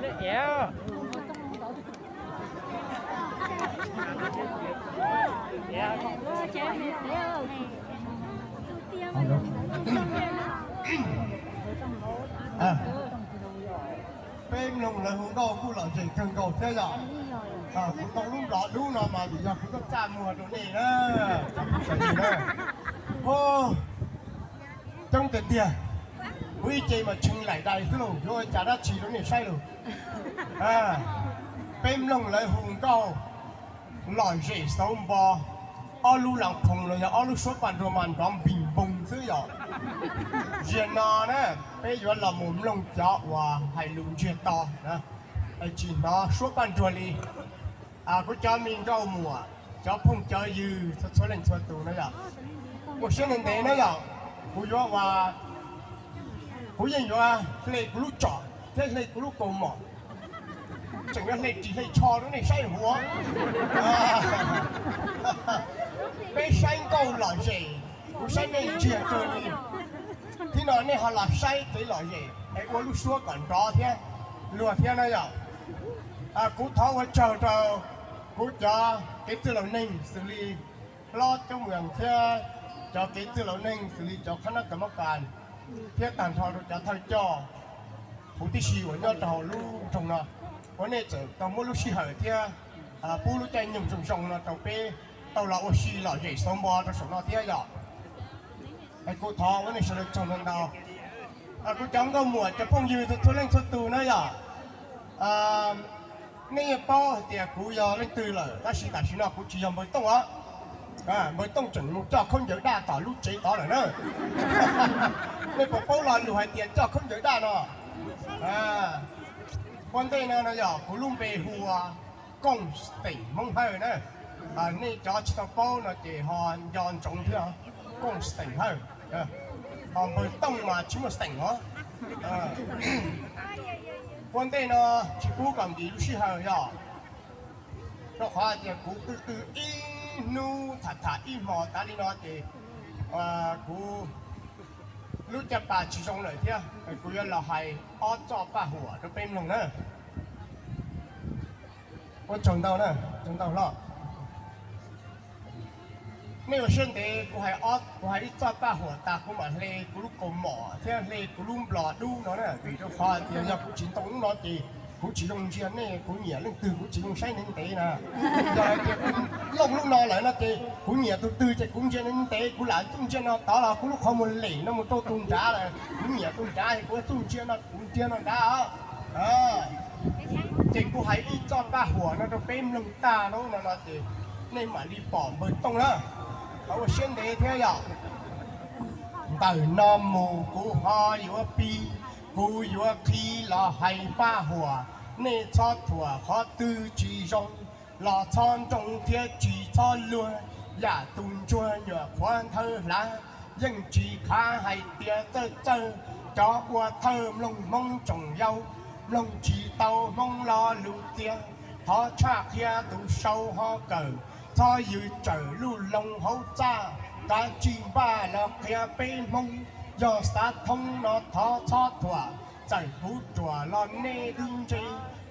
Peb mloog lawv hu nkauj kuj lom zem kawg nkaus thiab yom. Kuv tau lub nplov dub no mas vim yog kuv tuaj txaj muag rau nej na. Coob tiag tiag, kuv ib ce mas tshee laim dais xwb lauj, yuav ua cas dab tsi rau nej saib lauj. Peb mloog lawv hu nkauj lom zem xauv npo, ob lub las phoos los yog ob lub suab paj nruag mas nrov npis npoos xwb yom. Ziag no na, peb yuav los mus mloog cov uas hais lus ntsiag to, tsis hnov suab paj nruag li. Kuv cov me nkauj muam, cov phooj cov ywg txhua txhua leej txhua tus na yom, ua siab ntev ntev na yom. Kuv yuav ua, kuv yeej yuav hle kuv lub tsom thiab hle kuv lub kaus mom, tseem yuav hle ris hle tsho rau nej saib huv. Peb saib nkauj lom zem, kuv saib nej ntsiag kawg li. Thib no nej ho los saib kev lom zem es ua lub suab kom nrov thiab luag thiab na yom. Kuv thov ua tsaug rau kuv cov kev txwj laus neeg xws li hlob coob muas thiab cov kev txwj laus neeg xws li cov khab nab kas mab kas thiab tag nrho rau cov thawj coj huv tib si uas nyob rau hauv lub nroog no, uas nej txawm tau muab lub sij hawm thiab pub lub caij nyoog zoo zoo no rau peb tau los ua si lom zem xauv npo rau saum no thiab yom. Es kuv thov ua nej sawv daws tsaug ntau ntau. Kuv cov nkauj muam cov phooj ywg txhua leej txhua tus na yom, nej yeej paub hais tias kuv yog leej twg lawm, tab sis tam sim no kuv tsis yog npawg Tooj os. Npawg Tooj tseem mus coj khaub ncaws daj tom lub tsev tod lawm na. Nej puas paub lo lus hais tias coj khaub ncaws daj no? Ua ntej no no yog kuv lub npe hu ua Kooj Steem Hmoob Hawj na. Nej cov tsis tau paub no ces ho nco ntsoov thiab, Kooj Steem Hawj. Ho npawg Tooj mas tsis muaj steem os. Ua ntej no tsis pub kom nkim lub sij hawm yog rau qhov tias kuv qw qw ib hnub tham tham ib hmo tas li no ces kuv lub caj pas tsis zoo lawm thiab, kuv yuav los hais ob txoj paj huam rau peb mloog na. Ua tsaug ntau na, tsaug ntau hlob. Nej ua siab ntev, kuv hais ob, kuv hais ib txoj paj huam tas kuv mam hle kuv lub kaus mom thiab hle kuv lub nplov dub no na, vim rau qhov tias yog kuv tsis ntoo lub no ces kuv tsis zoo ntsia nej, kuv nyiam leej twg kuv tsis zoo saib ntev ntev na. Yog hais tias kuv looj lub no lawm no ces kuv nyiam tus twg ces kuv ntsia ntev ntev, kuv lam txuj ntsia no tod los kuv lub qhov muag lem no mus rau tus nrad lawm, kuv nyiam tus nrad es kuv txuj ntsia no kuv ntsia no nrad os. Ces kuv hais ib txoj paj huam no rau peb mloog tag no no no ces nej mam li pom npawg Tooj na. Thov ua siab ntev thiab yom. Ntawm no mus kuv ho yuav pib, kuv yuav qhib los hais paj huam, nej txhob thuam qhov twg tsis zoo, los txhob nroo thiab tsis txhob luag, yam tus ntsuag nyuam qhuav nthawv hlav, yeej tsis khav hais tias txawj txawj. Cov ua thawj mloog Hmoob tsoom yau, mloog tsis tau Hmoob lo lus txias, thov tshaj qhia tus sau ho kawm, txhob yws tsawm luj loo hauv txaj, kav tsij npaj los qhia peb Hmoob, yog xav thoob no thov txhob thuam, txawm kuv ruam los nej twb ntse,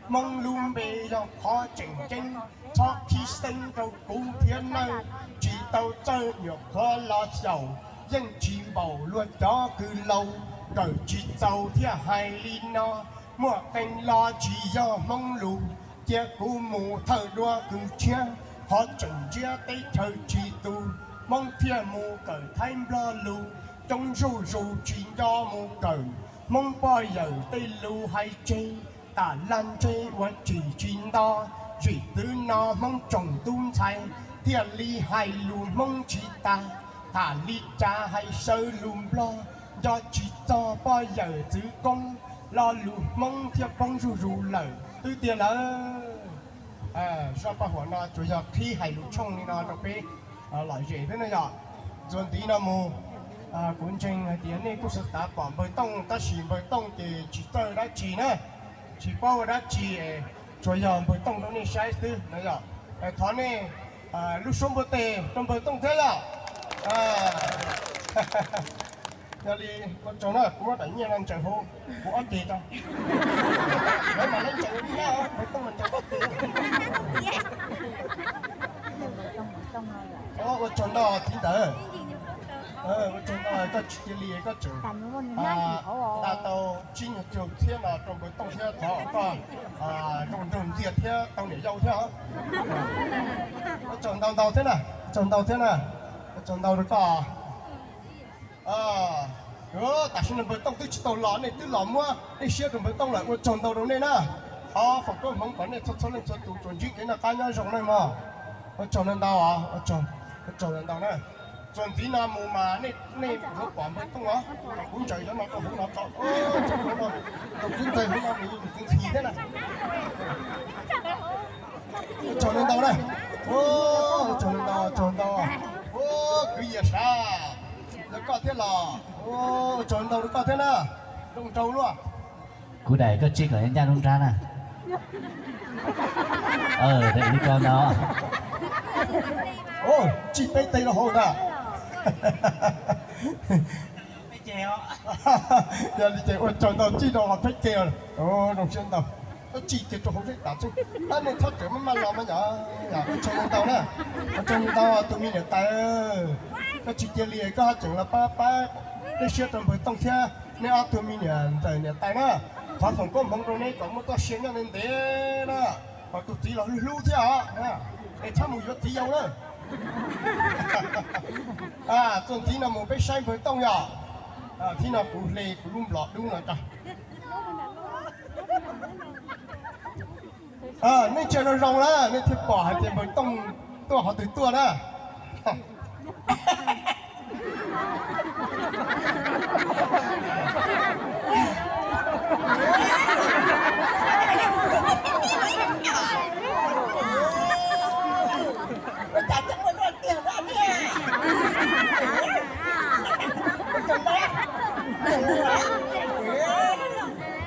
Hmoob lub npe yog qhov tseem ceeb, txhob khib xeeb rau kuv thiab nawj, tsis tau txawj nyuam qhuav los xyaum, yeej tsis npaum luag cov kws laus, kawm tsis txaus thiaj hais li no, muaj qee lo tsis yog Hmoob lus, cia kuv mus thawj duab kws tshiab, qhov tseem ntsiab teb chaws tsis tus, Hmoob thiaj mus kawm Thaib Nplog lus, coob zuj zus tsis nco mus kawm, Hmoob poj yawm tej lus hais tseg, tam lag ntseg ua tsis tsis nto, zim txwv no Hmoob tsoom tub ntxhais, thiaj li hais lus Hmoob tsis tag, tham li cas hais sawv lus Nplog, nco tsis txog poj yawm txwv koob, lo lus Hmoob thiaj poob zuj zus lawm twb tiag lawm. Zaj paj huam no tsuas yog qhib hais lus tshooj li no rau peb lom zem xwb na yom. Txuas ntxiv no mus, kuv ntseeg hais tias nej kuj sawv dav pom npawg Tooj, tab sis npawg Tooj ces tsis txawj dab tsi na, tsis paub ua dab tsi, tsuas yog npawg Tooj rau nej saib xwb na yom. Thov nej lub suab npuaj teg rau npawg Tooj thiab yom. Yog li ua tsaug na, kuv muab daim nyiaj no ntsaws hauv kuv ob ceg tso. Lawv mam li ntsaws li na, lawv tuaj mas ntsaws ob ceg. Ua tsaug ntau txiv ntawd. Ua tsaug ntau koj tsis cia li koj tseem nqa tau tsib nyuag caug txhiab no rau npawg Tooj thiab thov koj zoo nraug ntxiag thiab tau niam yau thiab. Ua tsaug ntau ntau thiab na, ua tsaug ntau thiab na, ua tsaug ntau rau koj. Tam sim no npawg Tooj twb tsis tau los, nej twb los muab dej siab rau npawg Tooj lawm, ua tsaug ntau rau nej na. Thov foom koob hmoov kom nej txhua txhua leej txhua tus tsuas ntsib kev noj qab nyob zoo nej mog. Ua tsaug ntau ntau, ua tsaug ntau ntau na. Txuas ntxiv no mus mas nej yuav pom npawg Tooj os, kuv ntsaws cov no rau hauv no tso, tus kuv ntsaws hauv no nws txiv ntxhi thiab na. Ua tsaug ntau ntau na. Ua tsaug ntau ntau, ua tsaug ntau. Ua kwv Yias sav, yog koj thiab los, ua tsaug ntau rau koj thiab na. Zoo nraug luaj. Kuv daim koj tsij kom ncaj nruab nrab na. Daim li ko no. Tsij peb teg rau hauv ntag. Yog li ces ua tsaug ntau, tsij rau hauv peb teg. Zoo siab ntau. Koj tsij kiag rau hauv zeb tas xwb, tab nej txhob rawm maj maj los mas yom. Ua tsaug ntau na, ua tsaug ntau tus me niam tais. Koj tsis cia li koj ho tseem los pab pab dej siab rau npawg Tooj thiab nej ob tug me niam ntxawm niam tais na. Thov foom koob hmoov rau nej kom muaj txoj sia nyob ntev ntev na, kom tus txiv los hlub hlub thiab os, es txhob mus yuav txiv yau na. Txuas ntxiv no mus peb saib npawg Tooj yom. Thib no kuv hle kuv lub nplom dub no tso. Nej ntsia zoo zoo na, nej thiaj pom hais tias npawg Tooj tuaj qhov twg tuaj na. Ua cas coob ua luaj tiag na. Ua cas na,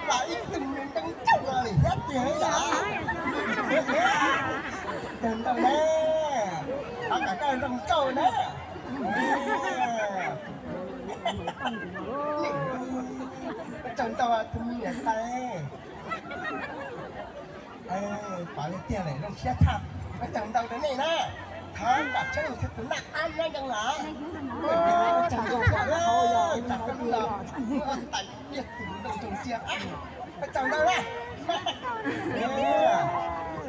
ua ib tug nyob nteeb ncaug li thiab tiag yom. Ua tsaug ntau na, thov kom koj zoo nkauj na. Ua tsaug ntau tus me niam tais. Pom li tiag lawm zoo siab tshaj. Ua tsaug ntau rau nej na. Thov kom txhua leej txhua tus noj qab nyob zoo los. Ua tsaug ntau thiab, kom koj lub los tais tiag tus zoo zoo tiag. Ua tsaug ntau na.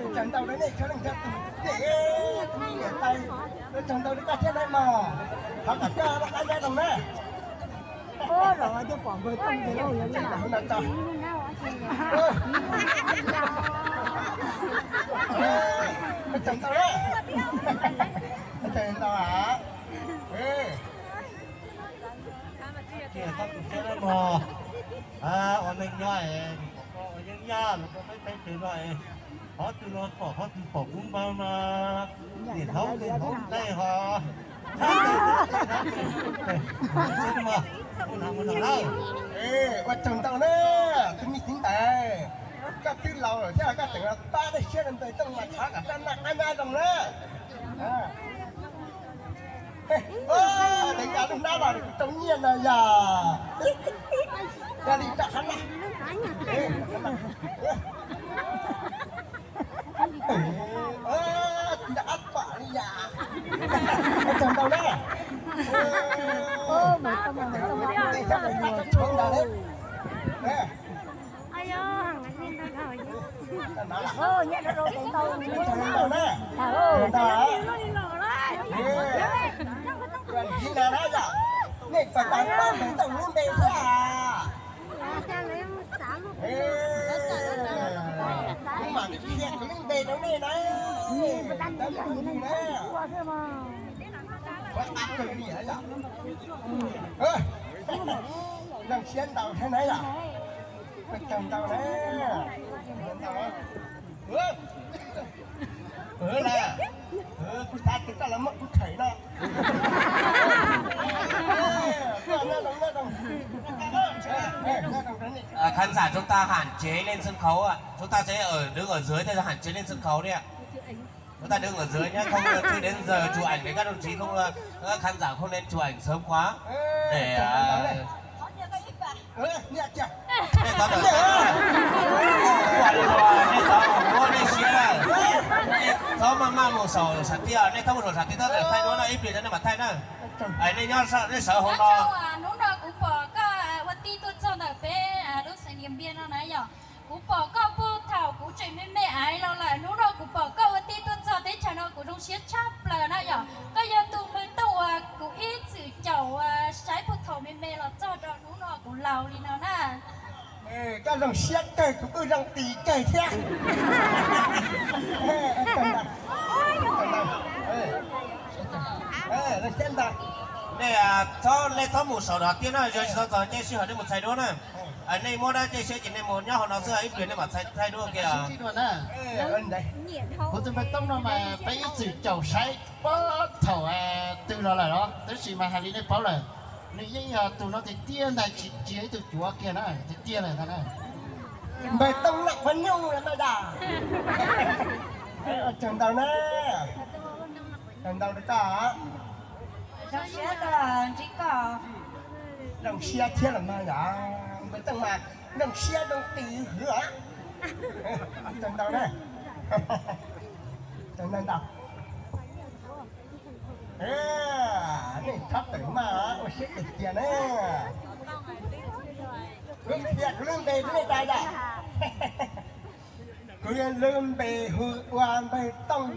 Ua tsaug ntau rau nej txhua leej txhua tus, nej tus me niam tais. Ua tsaug ntau rau koj thiab na mog. Thov kom koj noj qab nyob zoo na. Ua tsaug ntau na. Ua tsaug ntau a. Ua neej nyob es kom koj ua yeeb yaj los koj peb peb teg no es qhov twg los pom qhov twg pom kub npawg mas niam hlob niam hlob nqaij ho. Ua tsaug ntau na, tus me txiv ntawd, koj twb laus lawm thiab koj tseem pab dej siab rau npawg Tooj mas thov kom koj noj qab nyob zoo na. Dev nqa lub hnab los rau nyiaj no yog. Yog li rau qhov no. Nco qab pom li yam. Ua tsaug ntau na. Ua tsaug ntau na. Nej pab pab npawg Tooj lub npe thiab. Kuv mam li qhia kuv lub npe rau nej na. Ua qab kawg li yom. Zoo siab ntau thiab na yom. Ua tsaug ntau na. Kuv xav tias koj los muab kuv khawm no. Khán giả, chúng ta hạn chế lên sân khấu ạ. Chúng ta sẽ ở, đứng ở dưới thôi, hạn chế lên sân khấu đi ạ. Chúng ta đứng ở dưới nhé, không, ờ, chưa đến giờ chụp ảnh để các đồng chí không, ờ, các khán giả không nên chụp ảnh sớm quá. Để, ờ, nej txhob, nej txhob ua nej siab, nej txhob maj maj mus saum sam tiaj, nej txhob mus saum sam tiaj, txhob tawm thaij duab na, ib pliag nej mam thaij na. Nej nyob, nej sawv hauv no. Hnub no kuv pom koj ua tij tuaj txog ntawm peb lub xeev Niam Npiaj no na yom. Kuv pom koj puag thaum kuv tseem me me aiv los lawm, hnub no kuv pom koj ua tij tuaj txog teb chaws no kuv zoo siab tshaj plaws na yom. Koj yog tus npawg Tooj uas kuv ib txwm caum saib puag thaum me me los txog rau hnub no kuv laus li no na. Koj zoo siab kawg, kuv kuj zoo tis kawg thiab. Nej txhob, nej txhob mus saum no tiag na, yog tsis tau txog caij sij hawm nej mus txhais duab na. Nej muab dab caij siab ces nej mus nyob hauv no xwb, ib pliag nej mam txhais thaij duab kiag. Kuv tus npawg Tooj no mas peb ib txwm caum saib puag thaum twg los lawm los, tab sis mas hais li nej paub lawm, nws yeej yog tus no tiag tiag ntag, tsis, tsis yog ib tug cuav kiag na, tiag tiag lawm ntag na. Npawg Tooj Naj Qhuav Nyuj na da. Tsaug ntau na. Tsaug ntau rau koj. Zoo siab ntsib koj. Zoo siab thiab los mas yom, npawg Tooj mas zoo siab zoo tis hwv os. Tsaug ntau na. Tsaug ntau ntau. Nej txhob tawm maj, ua siab tes cia na. Kuv qhia kuv lub npe rau nej tau yom. Kuv lub npe hu ua npawg Tooj,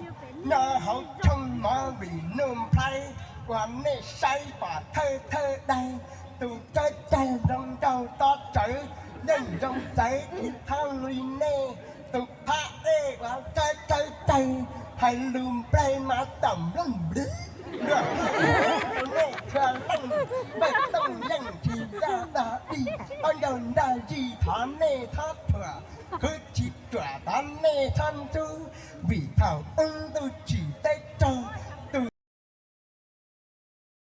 nyob hauv tshooj mov vim Nuj Nplhaib, uas nej saib pom thawj thawj daig, tus cawv cawv zoo nraug tob tsawv, yeej zoo txawv tsis thooj li nej, tus phab ej uas cawv cawv cawv, hais lus nplai mas tam lub nplib, luag hu tus nej txhua leej, npawg Tooj yeej tsis yog dog dig, ob ncaug nrag zis thov nej txhob thuam, khwv tsis ruam thov nej txhob ntxub, vim thaum ub ntuj tsim